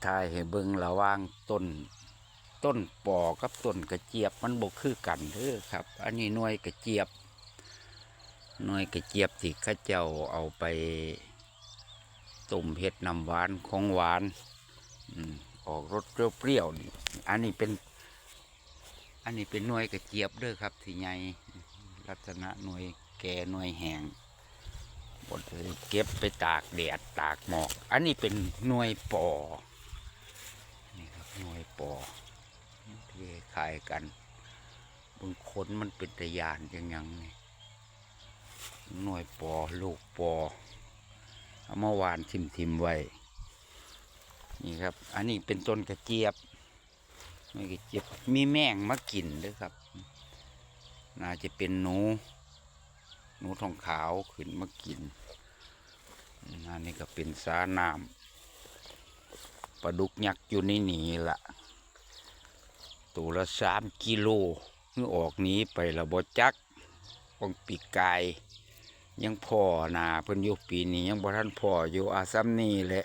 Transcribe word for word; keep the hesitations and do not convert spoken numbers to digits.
ถ่ายให้เบิ่งระหว่างต้น ต้นปอกับต้นกระเจี๊ยบมันบ่คือกันเด้อครับ อันนี้หน่วยกระเจี๊ยบ หน่วยกระเจี๊ยบที่เขาเจ้าเอาไปต้มเฮ็ดน้ำหวานของหวาน อืม ออกรสเปรี้ยวๆนี่ อันนี้เป็น อันนี้เป็นหน่วยกระเจี๊ยบเด้อครับ ที่ใหญ่ ลักษณะหน่วยแก่หน่วยแห้ง บ่ได้เก็บไปตากแดดตากหมอก อันนี้เป็นหน่วยปอ นี่ครับ หน่วยปอ ที่ขายกัน เบิ่งขนมันเป็นตาย่านจังหยังนี่ หน่วยปอ ลูกปอ เอามาหว่านถิ่มๆไว้ นี่ครับ อันนี้เป็นต้นกระเจี๊ยบ หน่วยกระเจี๊ยบ มีแมงมากินเด้อครับ น่าจะเป็นหนู หนูทองขาวขึ้นมากิน อันนี้ก็เป็นสาน้ำ ปลาดุกยักษ์อยู่ในนี่ละ ตัวละสามกิโล คือออกหนีไปแล้วบ่จัก ของปีกาย ยังพ้อหน้าเพิ่นอยู่ ปีนี้ยังบ่ทันพ้ออยู่ อาซ้ำนี่แหละ